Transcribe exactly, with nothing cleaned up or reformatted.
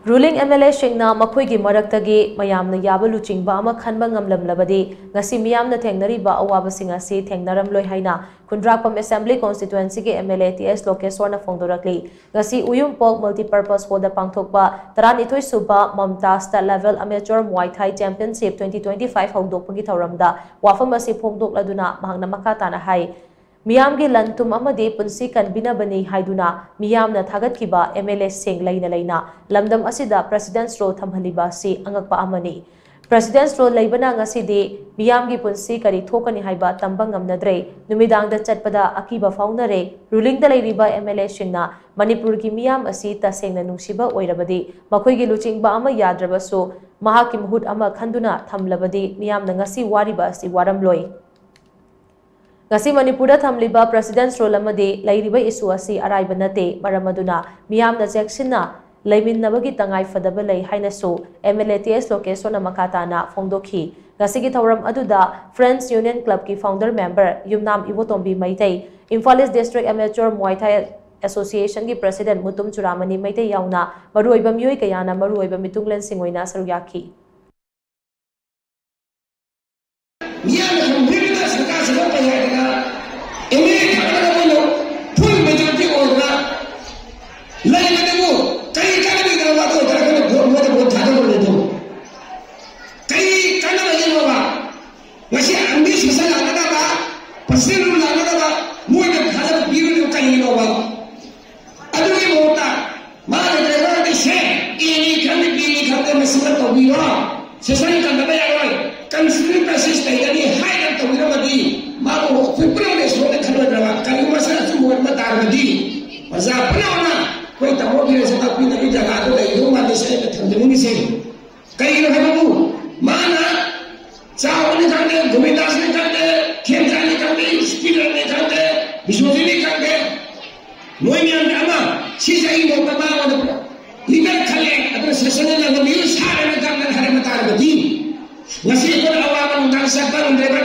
Ruling MLAꯁꯤꯡꯅ ꯃꯈꯣꯏꯒꯤ ꯃꯔꯛꯇꯒꯤ ꯃꯌꯥꯝꯅ ꯌꯥꯕ ꯂꯨꯆꯤꯡꯕ ꯑꯃ ꯈꯟꯕ ꯉꯝꯂꯝꯂꯕꯗꯤ ꯉꯁꯤ ꯃꯤꯌꯥꯝꯅ ꯊꯦꯡꯅꯔꯤꯕ ꯑꯋꯥꯕꯁꯤꯡ ꯑꯁꯤ ꯊꯦꯡꯅꯔꯝꯂꯣꯏ ꯍꯥꯏꯅ ꯈꯨꯟꯗ꯭ꯔꯥꯛꯄꯝ Assembly Constituencyꯒꯤ MLA T S ꯂꯣꯀꯦꯁ꯭ꯋꯔꯅ ꯐꯣꯡꯗꯣꯔꯛꯂꯤ꯫ ꯉꯁꯤ ꯎꯌꯨꯝꯄꯣꯛ Multipurpose Hallꯗ ꯄꯥꯡꯊꯣꯛꯄ ꯇꯔꯥꯅꯤꯊꯣꯏ ꯁꯨꯕ Mumtaz State Level Amateur Muay Thai Championship twenty twenty-five ꯍꯧꯗꯣꯛꯄꯒꯤ ꯊꯧꯔꯝꯗ ꯋꯥꯐꯝ ꯑꯁꯤ ꯐꯣꯡꯗꯣꯛꯂꯗꯨꯅ ꯃꯍꯥꯛꯅ ꯃꯈꯥ ꯇꯥꯅ ꯍꯥꯏ, ꯃꯤꯌꯥꯝꯒꯤ ꯂꯟ ꯊꯨꯝ ꯑꯃꯗꯤ ꯄꯨꯟꯁꯤ ꯀꯟꯕꯤꯅꯕꯅꯤ ꯍꯥꯏꯗꯨꯅ ꯃꯤꯌꯥꯝꯅ ꯊꯥꯒꯠꯈꯤꯕ MLAꯁꯤꯡ ꯂꯩꯅ ꯂꯩꯅ ꯂꯝꯗꯝ ꯑꯁꯤꯗ President's Rule ꯊꯝꯍꯜꯂꯤꯕ ꯑꯁꯤ ꯑꯉꯛꯄ ꯑꯃꯅꯤ꯫ President's Rule ꯂꯩꯕꯅ ꯉꯁꯤꯗꯤ ꯃꯤꯌꯥꯝꯒꯤ ꯄꯨꯟꯁꯤ ꯀꯔꯤ ꯊꯣꯛꯀꯅꯤ ꯍꯥꯏꯕ ꯇꯝꯕ ꯉꯝꯅꯗ꯭ꯔꯦ꯫ ꯅꯨꯃꯤꯗꯥꯡꯗ ꯆꯠꯄꯗ ꯑꯀꯤꯕ ꯐꯥꯎꯅꯔꯦ꯫ Rulingꯗ ꯂꯩꯔꯤꯕ MLAꯁꯤꯡꯅ ꯃꯅꯤꯄꯨꯔꯒꯤ ꯃꯤꯌꯥꯝ ꯑꯁꯤ ꯇꯁꯦꯡꯅ ꯅꯨꯡꯁꯤꯕ ꯑꯣꯏꯔꯕꯗꯤ, ꯃꯈꯣꯏꯒꯤ ꯂꯨꯆꯤꯡꯕ ꯑꯃ ꯌꯥꯗ꯭ꯔꯕꯁꯨ ꯃꯍꯥꯛꯀꯤ ꯃꯍꯨꯠ ꯑꯃ ꯈꯟꯗꯨꯅ ꯊꯝꯂꯕꯗꯤ ꯃꯤꯌꯥꯝꯅ ꯉꯁꯤ ꯋꯥꯔꯤꯕ ꯑꯁꯤ ꯋꯥꯔꯝꯂꯣꯏ꯫ ꯉꯁꯤ ꯃꯅꯤꯄꯨꯔꯗ ꯊꯝꯂꯤꯕ President's Rule ꯑꯃꯗꯤ ꯂꯩꯔꯤꯕ issue ꯑꯁꯤ ꯑꯔꯥꯏꯕ ꯅꯠꯇꯦ꯫ ꯃꯔꯝ ꯑꯗꯨꯅ ꯃꯤꯌꯥꯝꯅ ꯆꯦꯛꯁꯤꯟꯅ ꯂꯩꯃꯤꯟꯅꯕꯒꯤ ꯇꯉꯥꯏ ꯐꯗꯕ ꯂꯩ ꯍꯥꯏꯅꯁꯨ MLA T S ꯂꯣꯀꯦꯁ꯭ꯋꯔꯅ ꯃꯈꯥ ꯇꯥꯅ ꯐꯣꯡꯗꯣꯛꯈꯤ꯫ ꯉꯁꯤꯒꯤ ꯊꯧꯔꯝ ꯑꯗꯨꯗ Friends Union Clubꯀꯤ founder member ꯌꯨꯝꯅꯥꯝ ꯏꯕꯣꯇꯣꯝꯕꯤ Meitei, Imphal East District Amateur Muay Thai Associationꯒꯤ President Mutum ꯆꯨꯔꯥꯃꯅꯤ Meitei ꯌꯥꯎꯅ ꯃꯔꯨꯑꯣꯏꯕ ꯃꯤꯑꯣꯏ ꯀꯌꯥꯅ ꯃꯔꯨꯑꯣꯏꯕ ꯃꯤꯇꯨꯡꯂꯦꯟꯁꯤꯡ ꯑꯣꯏꯅ ꯁꯔꯨꯛ ꯌꯥꯈꯤ꯫ ꯃꯤꯌꯥꯝꯅ ꯈꯪꯕꯤꯔꯤꯕ ꯁꯔꯀꯥꯔꯁꯤꯅ ꯀꯩ ꯍꯥꯏꯗꯅ MLA ꯊꯥꯒꯠꯂꯒ ꯃꯣꯏꯅ full majority ꯑꯣꯏꯗꯅ ꯂꯩꯕꯗꯨꯕꯨ ꯀꯔꯤ ꯀꯥꯟꯅꯕꯤꯗꯅꯣ? ꯑꯗꯨ ꯑꯣꯏꯇꯥꯔꯒꯅ vote, ꯃꯣꯏꯅ vote ꯊꯥꯗꯕ ꯂꯩꯗꯣ ꯀꯔꯤ ꯀꯥꯟꯅꯕꯒꯤꯅꯣꯕ? ꯉꯁꯤ unbased sanction ꯂꯥꯛꯅꯗꯕ, President's Rule ꯂꯥꯛꯅꯗꯕ, ꯃꯣꯏꯅ ꯊꯥꯖꯕ ꯄꯤꯔꯣꯏꯗꯕ ꯀꯔꯤꯒꯤꯅꯣꯕ? ꯑꯗꯨꯒꯤ ꯃꯍꯨꯠꯇ ꯃꯥꯅ ꯗ꯭ꯔꯥꯏꯚꯔꯗ ꯁꯦ, ꯑꯦꯅꯤ ꯈꯪꯗꯦ, ꯕꯤꯅꯤ ꯈꯪꯗꯦ, ꯃꯁꯤꯃ ꯇꯧꯕꯤꯔꯣ, session ꯀꯟꯗꯕ ꯌꯥꯔꯣꯏ, constitutional crisis ꯂꯩꯒꯅꯤ ꯍꯥꯏꯅ ꯇꯧꯕꯤꯔꯝꯃꯗꯤ ꯃꯥꯕꯨ ꯑꯩꯈꯣꯏ ꯄꯨꯝꯅꯃꯛꯅ ꯏꯁꯣꯔꯅ ꯈꯜꯂꯣꯏꯗ꯭ꯔꯕ? ꯀꯔꯤꯒꯨꯝꯕ ꯃꯁꯤꯅ ꯑꯆꯨꯝꯕ ꯑꯣꯏꯔꯝꯕ ꯇꯥꯔꯒꯗꯤ ꯑꯣꯖꯥ ꯄꯨꯝꯅꯃꯛꯅ ꯑꯩꯈꯣꯏ ꯇꯥꯃꯣ ꯕꯤꯔꯦꯟꯁ ꯇꯥꯛꯄꯤꯅꯕꯒꯤ ꯖꯒꯥꯗꯨ ꯂꯩꯗꯧ ꯃꯥꯟꯗꯦ ꯁꯤ ꯑꯩꯅ ꯊꯝꯖꯅꯤꯡꯉꯤꯁꯦ꯫ ꯀꯩꯒꯤꯅꯣ ꯍꯥꯏꯕꯕꯨ ꯃꯥꯅ ꯆꯥꯎꯕꯅꯤ ꯈꯪꯗꯦ, ꯒꯣꯕꯤꯟꯗꯥꯁꯅꯤ ꯈꯪꯗꯦ, ꯈꯦꯝꯆꯥꯟꯅꯤ ꯈꯪꯗꯦ, ꯏꯁꯄꯤꯀꯔꯅꯤ ꯈꯪꯗꯦ, ꯕꯤꯁꯣꯖꯤꯠꯅꯤ ꯈꯪꯗꯦ, ꯃꯣꯏ ꯃꯌꯥꯝꯒꯤ ꯑꯃ ꯁꯤꯁꯦ ꯑꯩ ꯃꯣꯠꯇ ꯃꯥ ꯑꯣꯏꯅ leader ꯈꯜꯂꯦ, ꯑꯗꯨꯅ session ꯂꯪꯕꯤꯌꯨ ꯁꯥꯔꯅ ꯈꯪꯗꯅ ꯍꯥꯏꯔꯝꯕ ꯇꯥꯔꯒꯗꯤ ꯉꯁꯤ ꯑꯩꯈꯣꯏꯅ ꯑꯋꯥꯕ ꯅꯨꯡꯗꯥꯡ ꯆꯠꯄ ꯉꯝꯗ꯭ꯔꯦꯕ꯫